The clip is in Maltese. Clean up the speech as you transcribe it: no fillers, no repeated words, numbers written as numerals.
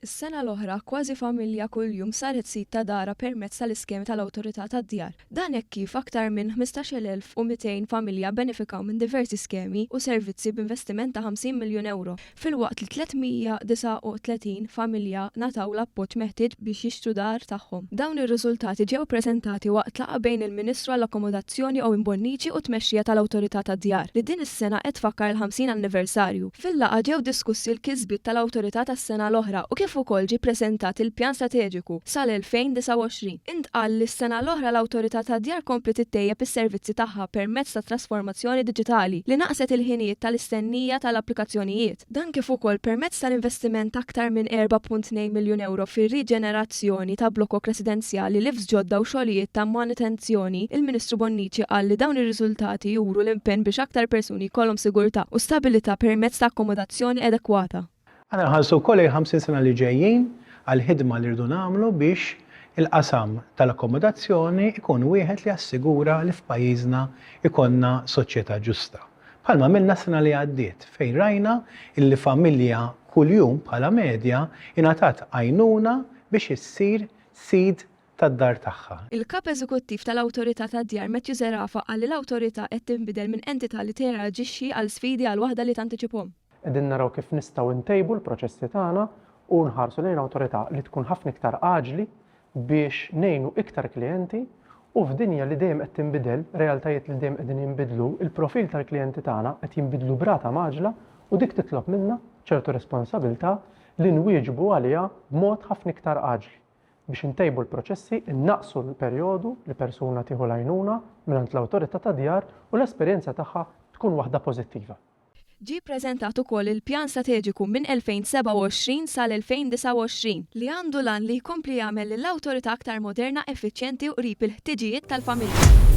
Is-sena l-oħra, kważi familja kuljum saret sid ta' darha permezz tal-iskemi tal-Awtorità tad-Djar. Dan hekk kif aktar minn 15,200 familja bbenefikaw minn diversi skemi u servizzi b'investiment ta' 50 miljun ewro, filwaqt li 339 familja ngħataw l-appoġġ meħtieġ biex jixtru dar tagħhom. Dawn ir-riżultati ġew ippreżentati waqt laqgħa bejn il-Ministru għall-Akkomodazzjoni Owen Bonnici u t-tmexxija tal-Awtorità tad-Djar, li din is-sena qed tfakkar il-50 anniversarju. Fil-laqgħa ġew diskussi l-kisbiet tal-Awtorità tas-sena l-oħra u kif ukoll ġie ppreżentat il-pjan strateġiku sal-2029. Intqal li s-sena l-oħra l-Awtorità tad-Djar kompliet ittejjeb is-servizzi tagħha permezz ta' trasformazzjoni diġitali li naqqset il-ħinijiet tal-istennija tal-applikazzjonijiet. Dan kif ukoll permezz tal-investiment ta' aktar minn 4.2 miljun ewro fir-riġenerazzjoni ta' blokok residenzjali, lifts ġodda u xogħlijiet ta' manutenzjoni, il-Ministru Bonnici qal li dawn ir-riżultati juru l-impenn biex aktar persuni jkollhom sigurtà u stabilità permezz ta' akkomodazzjoni adekwata. Aħna nħarsu wkoll lejn 50 sena li ġejjin għall-ħidma li rridu nagħmlu biex il-qasam tal-akkomodazzjoni jkun wieħed li jassigura li f'pajjiżna jkollna soċjetà ġusta. Bħalma għamilna s-sena li għaddiet fejn rajna illi familja kuljum bħala medja ingħatat għajnuna biex issir sid tad-dar tagħha. Il-Kap Eżekuttiv tal-Awtorità tad-Djar Matthew Zerafa qal li l-Awtorità qed tinbidel minn entità li tirreaġixxi għal sfidi għal waħda li tantiċiphom. Qegħdin naraw kif nistgħu ntejbu l-proċessi tagħna u nħarsu lejn awtorità li tkun ħafna iktar aġli biex ngħinu iktar klijenti u f'dinja li dejjem qed tinbidel, realtajiet li dejjem qegħdin jinbidlu, il-profil tal-klijenti tagħna qed jinbidlu b'rata mgħaġġla u dik titlob minna ċertu responsabilità li nwieġbu għaliha b'mod ħafna iktar aġli biex intejbu l-proċessi, innaqqsu l-perjodu li persuna tieħu l-għajnuna mingħand l-awtorità tad-djar u l-esperjenza tagħha tkun waħda pożittiva. Ġie ppreżentat ukoll il-Pjan Strateġiku minn 2027 sal-2029, li għandu l-għan li jkompli jagħmel lill-Awtorità aktar moderna, effiċjenti u qrib il-ħtiġijiet tal-familji.